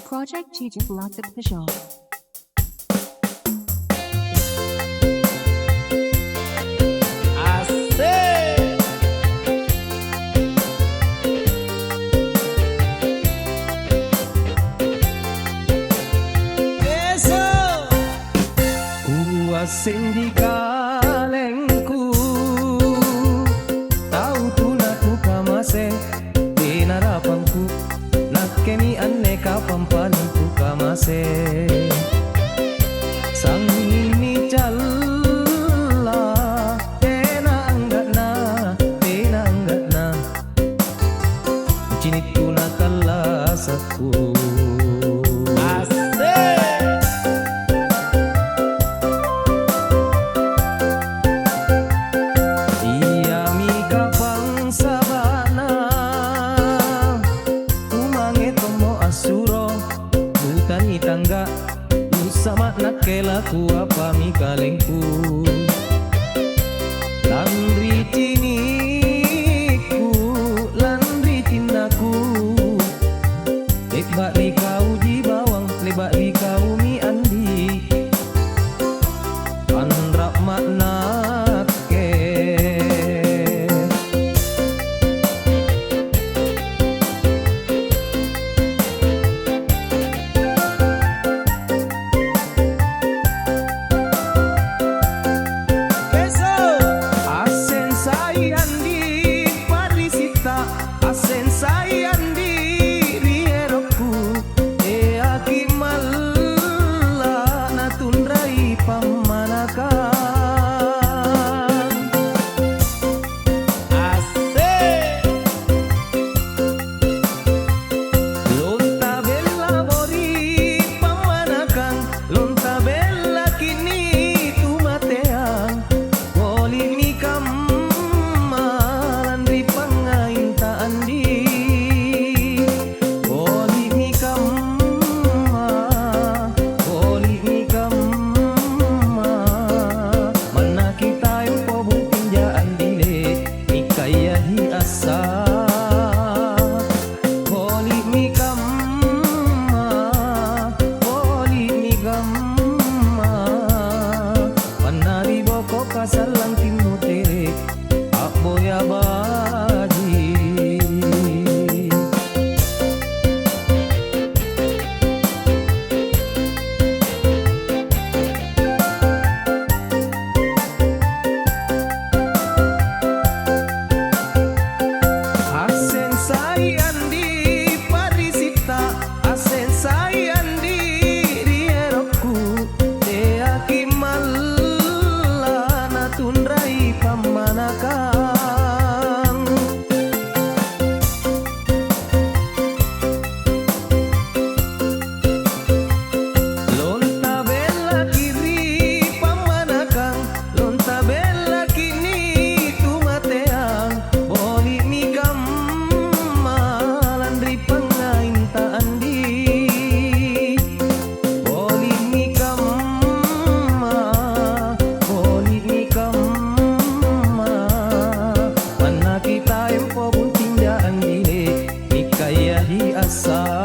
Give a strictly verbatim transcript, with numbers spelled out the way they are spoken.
Project Chief Latif Pishon. Asik. Beso. Kuassenji kalengku, tau tuna kukamase, tena rapangku, nakkemi anne kapang paling kukamase. Sangngingmi calla, tena angga'na, tena angga'na. Cini'ku na tallasa'ku. Asik. Iami kapang saba'na, kumange tommo assuro, butani tangga. Nussama' nakke lakuapami kalengku. Lanri cini'ku, lanri cinnaku. Le'ba' ri kauji bawang, le'ba' ri kaumi andi'. Anra'ma' nakke. Beso! Assensai andi' parrisitta, assensai andi' ri erokku, teaki' malla' natunrai pammanakang. Asik. Lonta bellamo ri pammanakang, lonta bellaki' ni tu mateang. Boli'mi kamma lanri pangngainta andi'. Boli'mi kamma, boli'mi kamma. Manna kitaempo bunting ja andile, nikayyahi assa. Boli'mi kamma, boli'mi kamma. Manna ri bokoka sallang timmu tere, a'boya baji. Assensai andi' parrisitta, assensai andi' ri erokku, teaki' malla' natunrai pammanakang. Lonta bellaki' ri pammanakang, lonta bellaki' ni tu mateang, boli'mi kamma lanri pangngainta andi'. Boli'mi kamma, boli'mi kamma, manna kitaempo bunting ja andile, nikayyahi assa.